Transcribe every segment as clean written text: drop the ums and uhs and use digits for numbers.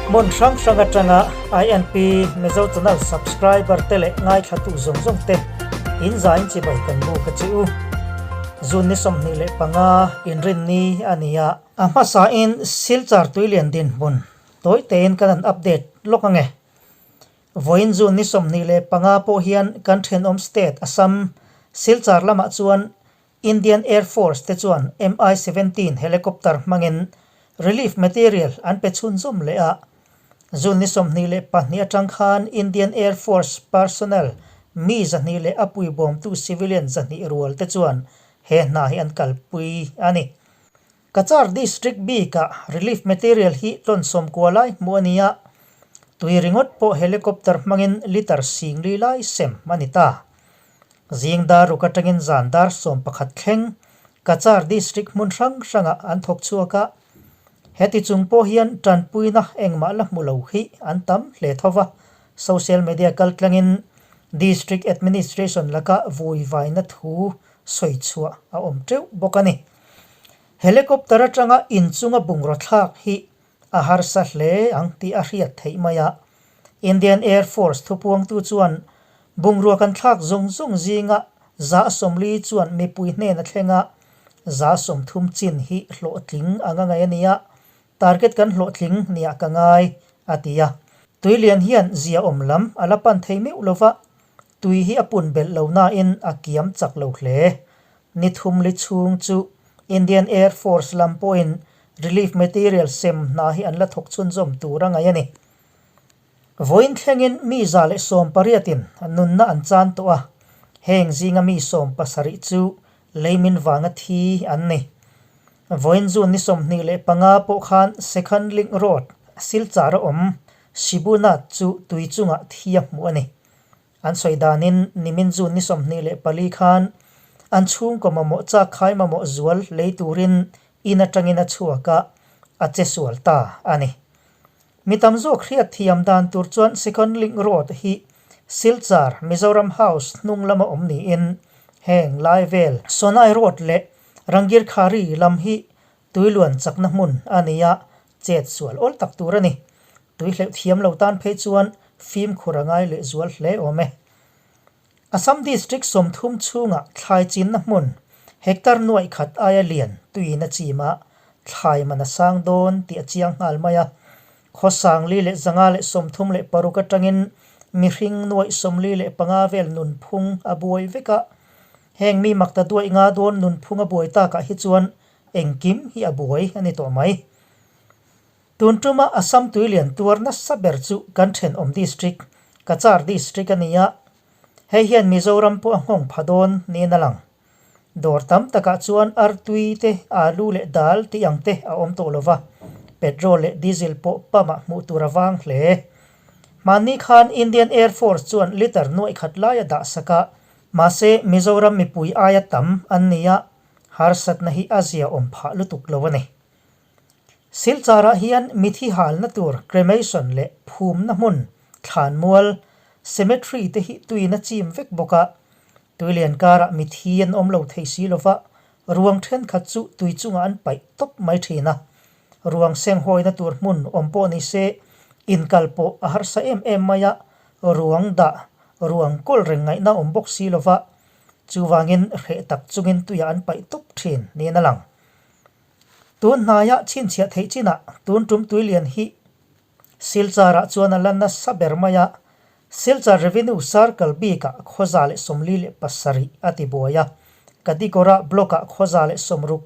Hmun hrang hrang atanga INP Mizo Channel subscriber te leh ngaithlatu zawng zawng te in zain chibai kan buk a che u. June ni 25 inrinni a ni a. A hmasain Silchar Tuilian dinhmun tawi tein kan han update lawk ange. Vawiin June ni 25 pawh hian kan thenawm state Assam, Silchar lamah chuan Indian Air Force te chuan Mi 17 helicopter hmangin relief material an pe chhunzawm leh a. June ni 22 atang khan Indian Air Force personnel mi 200 leh a puibawmtu civilian 200 rual te chuan he hna hi an kalpui a ni. Cachar District bikah relief material hi tlawn sawmkua lai hmuh a ni a, tui ringawt pawh helicopter hmangin litre 40 lai sem a ni ta. Zing dar ruk atangin zan dar 11 thleng Cachar District hmun hrang hrangah an thawk chhuak a, heti chung pawh hian tanpuina engmah la hmu lo hi an tam hle tho va, social media kaltlangin District Administration laka vui vaina thu sawi chhuah a awm teuh bawk a ni. Helicopter atanga inchunga bungraw thlak hi a harsa hle ang tih a hriat theih mai a. Indian Air Force thupuangtu chuan bungrua kan thlak zawng zawng zinga 40% chuan mipui hnen a thleng a, 30% chin hi hlawhtling anga ngaih a ni a, target kan hlawhtling niah ka ngai, a ti a. Tuilian hian ziaawm lam a la pan thei meuh lo va, tui hi a pun belh lo nain a kiam chak lo hle. Ni thum li chhung chu Indian Air Force lam pawhin relief material sem hna hi an la thawk chhunzawm tur a ngaih a ni. Vawiin thlengin mi 118 in nunna an chan tawh a, heng zinga mi 70 chu leimin vanga thi an ni. Vawiin June ni 25 pawh khan Second Link Road, Silchar a awm Shibunath chu tui chungah thi a hmuh a ni. An sawi danin nimin June ni 24 khan an chhungkaw mamawh chak khai mamawh zual lei turin in atangin a chhuak a, a che sual ta a ni. Mi tam zawk hriat thiam dan tur chuan Second Link Road hi Silchar, Mizoram House hnung lama awm niin heng lai vel Sonai Road leh Rangirkhari lam hi tuiluan chakna hmun a ni a, chet sual awl tak tur a ni. Tui hleuh thiam lo tan phei chuan fimkhur a ngai leh zual hle awm e. Assam District 30 chhungah thlai chinna hmun hectare 1000 aia lian tuiin a chim a, thlai man a sang dawn tih a chiang nghal mai a. Khaw 1536 atangin mihring 45 vel nunphung a buai vek a. Heng mi makta duaih nga dawn nunphung a buai takah hi chuan engkim hi a buai a ni tawh mai. Tun tuma Assam tuilian tuar nasa ber chu kan thenawm district, Cachar district a ni a. Hei hian Mizoram pawh a nghawng pha dawn niin a lang. Dawr tam takah chuan artui te, alu leh dal tih ang te a awm tawh lova, petrol leh diesel pawh pump ah hmuh tur a vang hle. Hmanni khan Indian Air Force chuan litre 1000 lai a dah sak a, mahse Mizoram mipui aia tam an ni a, harsatna hi a ziaawm phah lutuk lo a ni. Silchar-ah hian mithi halna tur cremation leh phumna hmun, thlanmual, cemetery te hi tuin a chim vek bawk a. Tuilian karah mithi an awm lo thei si lova, ruang thenkhat chu tui chungah an paih tawp mai thin a. Ruang senghawina tur hmun awm pawh ni se, inkal pawh a harsa em em mai a, ruang dah, ruang kawl reng ngaihna awm bawk si lova, chuvangin hreh tak chungin tuiah an paih tawp thin niin a lang. Tun hnaia chhinchhiah theih chinah tun tum tuilian hi Silchar-ah chuan a la nasa ber mai a, Silchar Revenue Circle bikah 147 a ti buai a, Katigora Block-ah 160,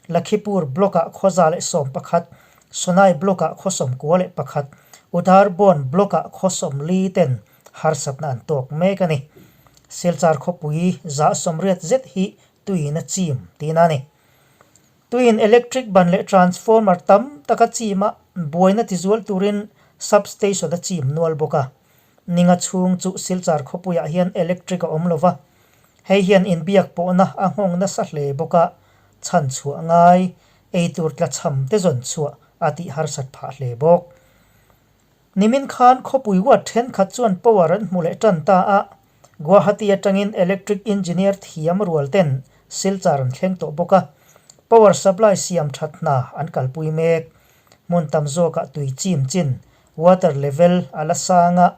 Lakhipur Block-ah 111, Sonai Block-ah 91, Udharbond Block-ah 40 ten harsatna an tawk mek a ni. Silchar khawpui 80 zet hi tuiin a chim tihna a ni. Tuiin electric ban leh transformer tam tak a chim a, buaina tizual turin substation a chim nual bawk a. Ninga chhung chu Silchar khawpuiah hian electric a awm lo va, hei hian inbiak pawhna a nghawng nasa hle bawk a, chhan chhuah ngai, eitur tlachham te zawn chhuah a tih harsat phah hle bawk. Nimin khan khawpui ward thenkhat chuan power an hmu leh tan ta a, Guwahati atangin electric engineer thiam rual ten Silchar an thleng tawh bawk a, power supply siam that hna an kalpui mek. Hmun tam zawkah tui chim chin. Water level a la sang a,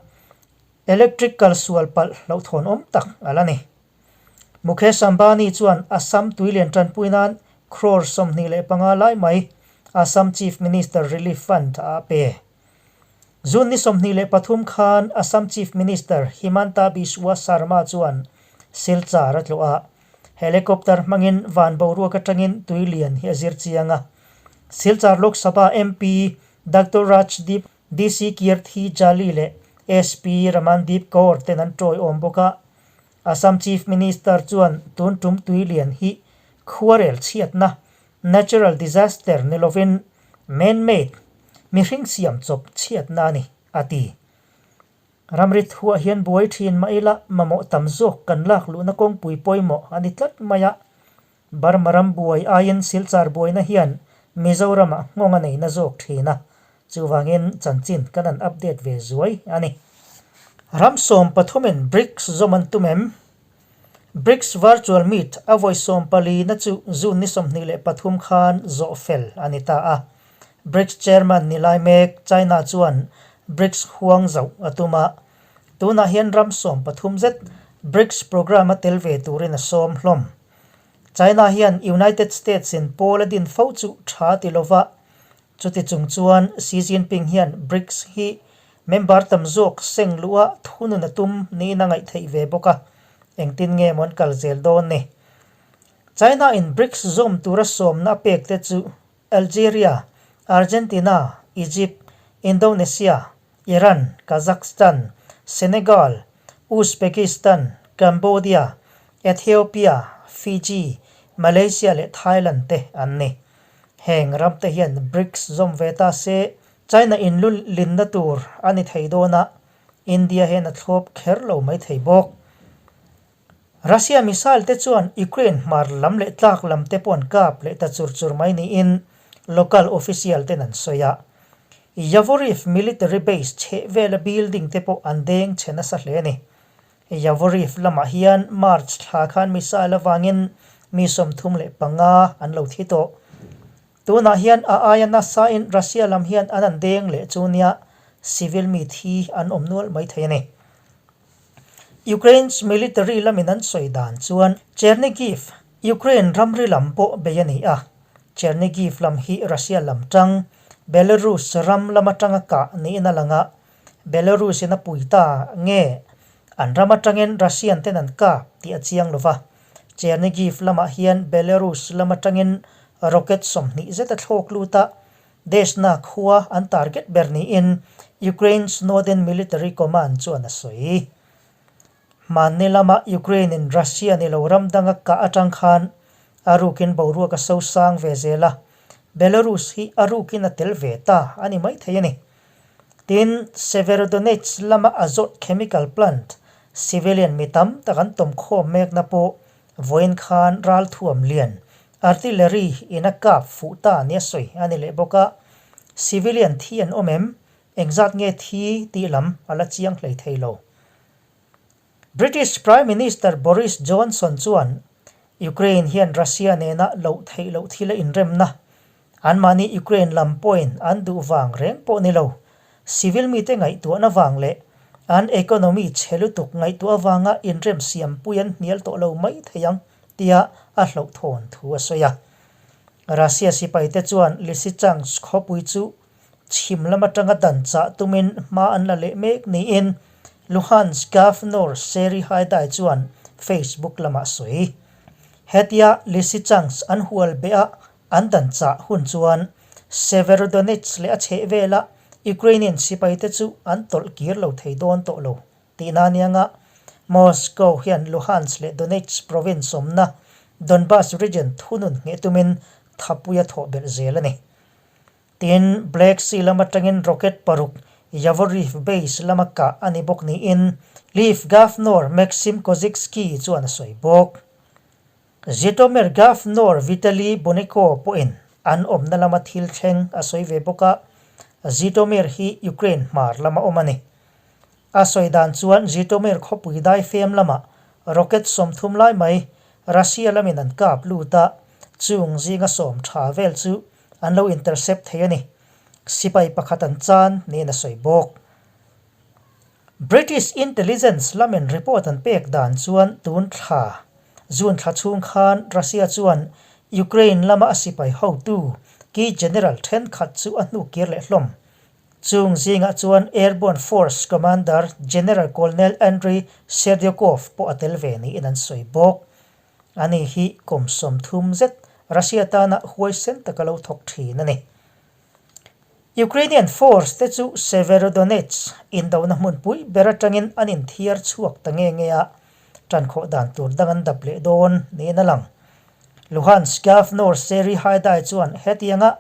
electric kal sual palh hlauhthawn awm tak a la ni. Mukesh Ambani chuan Assam tuilian tanpui nan crore 25 lai mai Assam Chief Minister Relief Fund ah a pe. June ni 23 khan Assam Chief Minister Himanta Biswa Sarma chuan Silchar a tlawh a, helicopter hmangin van boruak atangin tuilian hi a zir chiang a. Silchar Lok Sabha MP Doctor Rajdeep DC Kirthi Jali leh SP Ramandeep Kaur ten an tawiawm bawk a. Assam Chief Minister chuan tun tum tuilian hi khuarel chhiatna, natural disaster, ni lovin man-made, mihring siam chawp chhiatna a ni, a ti. Ramri thuah hian buai thin mah ila mamawh tam zawk kan lak luhna kawngpui pawimawh a ni tlat mai a. Burma ram buai aiin Silchar buaina hian Mizoramah nghawng a nei na zawk thin a, chuvangin chanchin kan han update ve zuai a ni. Ram sawmpathumin BRICS zawm an tum em? BRICS Virtual Meet a vawi sawmpali na chu June ni 23 khan zawh fel a ni ta a. BRICS Chairman ni lai mek China chuan BRICS huang zauh a tum a, tunah hian ram sawmpathum zet BRICS programme a tel ve turin a sawm hlawm. China hian United States in pawl a din fo chu tha ti lova, chuti chung chuan Xi Jinping hian BRICS hi member tam zawk seng luh a thunun a tum niin a ngaihtheih ve bawk a, engtin nge maw an kal zel dawn ni? China in BRICS zawm tura sawmna a pek te chu Algeria, Argentina, Egypt, Indonesia, Iran, Kazakhstan, Senegal, Uzbekistan, Cambodia, Ethiopia, Fiji, Malaysia leh Thailand te an ni. Heng ram te hian BRICS zawm ve ta se China in lu linna tur a ni thei dawn a, India hian a thlawp kher lo mai thei bawk. Russia missile te chuan Ukraine hmar lam leh tlak lam te pawh an kap leh ta chur chur mai niin local official ten an sawi a. Yavoriv military base chheh vela building te pawh an deng chhe nasa hle a ni. Yavoriv lamah hian March thla khan missile avangin mi 35 an lo thi tawh. Tunah hian a aia nasain Russia lam hian an an deng leh chu nia civil mi thi an awm nual mai thei a ni. Ukraine's military lamin an sawi dan chuan Chernigiv, Ukraine ramri lam pawh bei a ni a. Chernigiv lam hi Russia lam tang, Belarus ram lam atanga kah niin a lang a, Belarus in a pui ta nge an ram atangin Russian ten an kap tih a chiang lo va. Chernigiv lamah hian Belarus lam atangin rocket 20 zet a thlawk lut a, Desna khua an target ber niin Ukraine's Northern Military Command chuan a sawi. Hmanni lama Ukraine-in Russia ni lo ram danga kah atang khan a rukin boruak a so sang ve zel a, Belarus hi a rukin a tel ve ta a ni maithei a ni. Tin, Severodonetsk lama Azot chemical plant civilian mi tam tak an tawmkhawm mekna pawh Vawiin khan ralthuam lian artillery in a kap fuh ta nia sawi a ni leh bawk a, civilian thi an awm em? Engzat nge thi tih lam a la chiang hlei thei lo. British Prime Minister Boris Johnson chuan Ukraine hian Russia nena loh theih loh thil a inremna Anmahni Ukraine lam pawhin an duh vang reng pawh ni lo, civil mite ngaihtuahna vang leh an economy chhe lutuk ngaihtuah avanga inrem siampui an hnial tawh lo mai thei ang tia a hlauhthawn thu a sawi a. Russia sipaite chuan Lysychansk khawpui chu chhim lam atanga dan chah tumin hma an la leh mek niin Luhansk Governor Serhiy Haidai chuan Facebook lamah a sawi. Hetia Lysychansk an hual beh a An dan chah hun chuan Severodonetsk leh a chheh vela Ukrainian sipaite chu an tawlh kir lo thei dawn tawh lo tihna a niang a, Moscow hian Luhansk leh Donetsk province awmna Donbas region thunun ngheh tumin thapui a thawh belh zel a ni. Tin, Black Sea lam atangin rocket paruk Yavoriv base lama kah a ni bawk niin Lviv Governor Maxim Kozitsky chuan a sawi bawk. Zhytomyr Governor Vitaly Boneko pawhin an awmna lama thil thleng a sawi ve bawk a, Zhytomyr hi Ukraine hmar lama awm a ni. A sawi dan chuan Zhytomyr khawpui daifem lamah rocket 30 lai mai Russia lamin an kap lut a, chung zinga sawm tha vel chu an lo intercept thei a ni. Sipai pakhat an chan niin a sawi bawk. British intelligence lamin report an pek dan chuan tun thla, June thla chhung khan Russia chuan Ukraine lama a sipai hotu key general thenkhat chu a hnuk kir leh hlawm. Chung zingah chuan Airborne Force Commander General Colonel Andriy Serdyukov pawh a tel ve niin an sawi bawk. Ani hi kum 30 zet Russia tana huaisen taka lo thawk thin a ni. Ukrainian force te chu Severodonetsk indona hmunpui ber atangin an inthiar chhuak ta nge nge a, tankhawh dan tur dang an dap leh dawn niin a lang. Luhansk Governor Serhiy Haidai chuan hetianga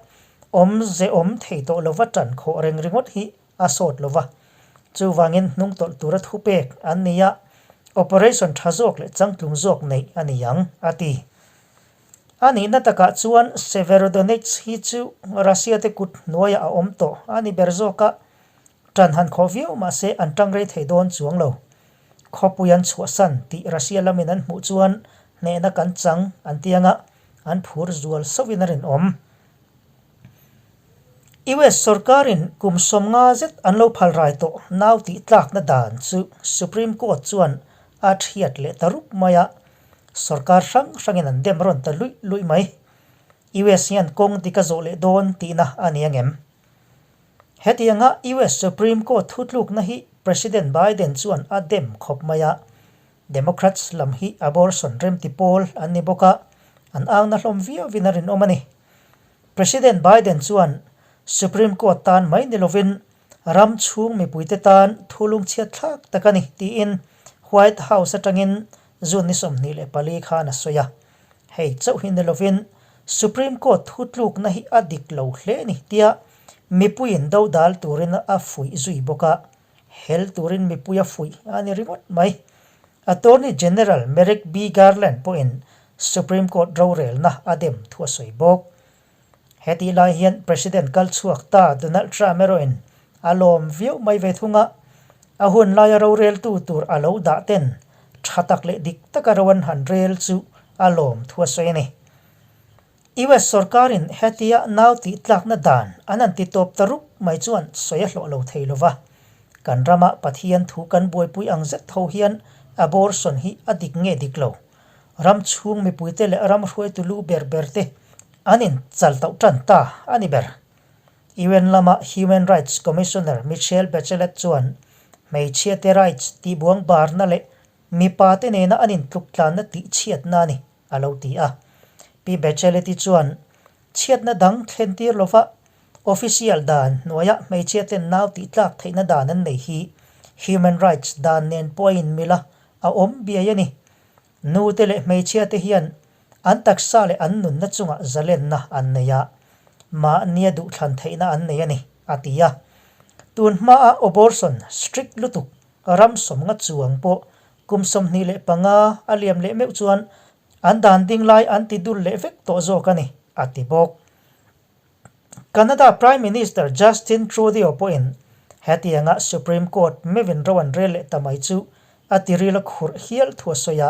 awmze awm thei tawh lova tankhawh reng ringawt hi a sawt lova, chuvangin hnungtawlh tura thupek an ni a, operation tha zawk leh changtlung zawk neih a ni ang, a ti. A nihna takah chuan Severodonetsk hi chu Russia te kut hnuaiah a awm tawh a ni ber zawk a, ṭan han khawh viau mahse an ṭang rei thei dawn chuang lo. Khawpui an chhuahsan tih Russia lamin an hmuh chuan hnehna kan chang an ti anga an phur zual sauhin a rinawm. US sorkarin kum 50 zet an lo phal rai tawh nau tih tlakna dan chu Supreme Court chuan a thiat leh ta rup mai a, Sorkar hrang hrangin an dem rawn ta luih luih mai. US hian kawng dik a zawh leh dawn tihna a ni angem? Hetianga US Supreme Court thutlukna hi President Biden chuan a dem khawp mai a, Democrats lam hi abortion remti pawl an ni bawk a, an auna hlawm viauvin a rinawm a ni. President Biden chuan Supreme Court tan mai ni lovin Ram chhung mipuite tan thu lungchhiat thlak tak a ni, tiin White House atangin June ni 24 khan a sawi a. Hei chauh hi ni lovin Supreme Court thutlukna hi a dik lo hle a ni tia mipuiin dodal turin a fuih zui bawk a, hel turin mipui a fuih a ni ringawt mai. Attorney General Merrick B. Garland pawhin Supreme Court rorelna a dem thu a sawi bawk. Hetih lai hian President kal chhuak ta Donald Trump erawhin a lawm viau mai ve thung a, a hun laia roreltu tur a lo dah ten tha tak leh dik taka ro an han rel chu a lawm thu a sawi a ni. US sorkarin hetia nau tih tlakna dan an han ti tawp ta rup mai chuan sawi a hlawh lo thei lo va, kan rama Pathian thu kan buaipui ang zet tho hian abortion hi a dik nge dik lo Ram chhung mipuite leh ram hruaitu lu ber ber te an inchal tauh tan ta a ni ber. UN lama Human Rights Commissioner Michelle Bachelet chuan hmeichhiate rights tihbuang barna leh mipate nena an intluktlanna tihchhiatna a ni a lo ti a. Pi Bachelet-i chuan chhiatna dang thlentir lova official dan hnuaia hmeichhiaten nau tihtlak theihna dan an nei hi human rights dan nen pawh a inmil a, a awm biai a ni. Nute leh hmeichhiate hian an taksa leh an nunna chungah zalenna an nei a, mahnia duhthlan theihna an nei a ni, a ti a. Tun hmaa abortion strict lutuk ram 50 chuang pawh kum 25 a liam leh meuh chuan an dan ding lai an ti dul leh vek tawh zawk a ni, a ti bawk. Canada Prime Minister Justin Trudeau pawhin hetianga Supreme Court meuhin ro an rel leh ta mai chu a tiril a khurh hial thu a sawi a,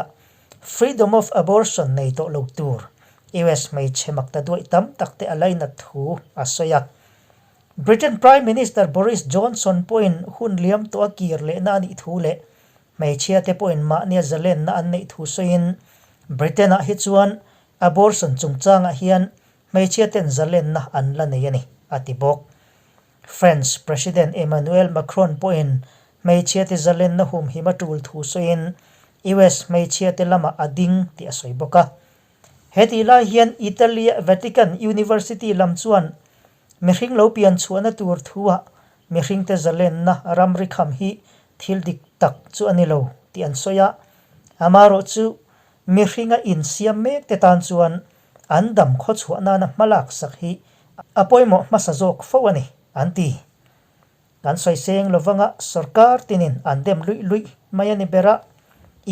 freedom of abortion nei tawh lo tur US hmeichhe makta duaih tam tak te a lainat thu a sawi a. Britain Prime Minister Boris Johnson pawhin hun liam tawh a kir lehna a nih thu leh hmeichhia te pawhin mahnia zalenna an neih thu sawiin Britain-ah hi chuan abortion chungchangah hian Hmeichhia ten zalenna an la nei a ni, a ti bawk. French President Emmanuel Macron pawhin hmeichhia te zalenna humhim a tul thu sawiin US hmeichhia te lamah a ding tih a sawi bawk a. Hetih lai hian Italy-a Vatican University lam chuan mihring lo pian chhuahna tur thu-ah mihringte zalenna ramri kham hi thil dik tak chu a ni lo tih an sawi a. Amaherawh chu mihringa insiam mek te tan chuan An dam khawchhuah nana hmalak sak hi a pawimawh hmasa zawk fo a ni, an ti. Kan sawi seng lovanga sorkar tinin an dem luih luih mai a ni ber a,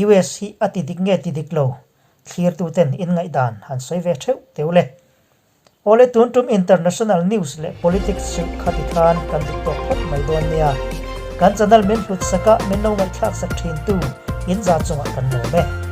US hi a ti dik nge ti dik lo, thlirtuten inngaihdan han sawi ve theuh teu le. Awle tun tum international news leh politics chu khati khan kan dik tawk phawt mai dawn nia. Kan channel min hlut sak a, min lo ngaihthlak sak thin tu in za chungah kan lawm e.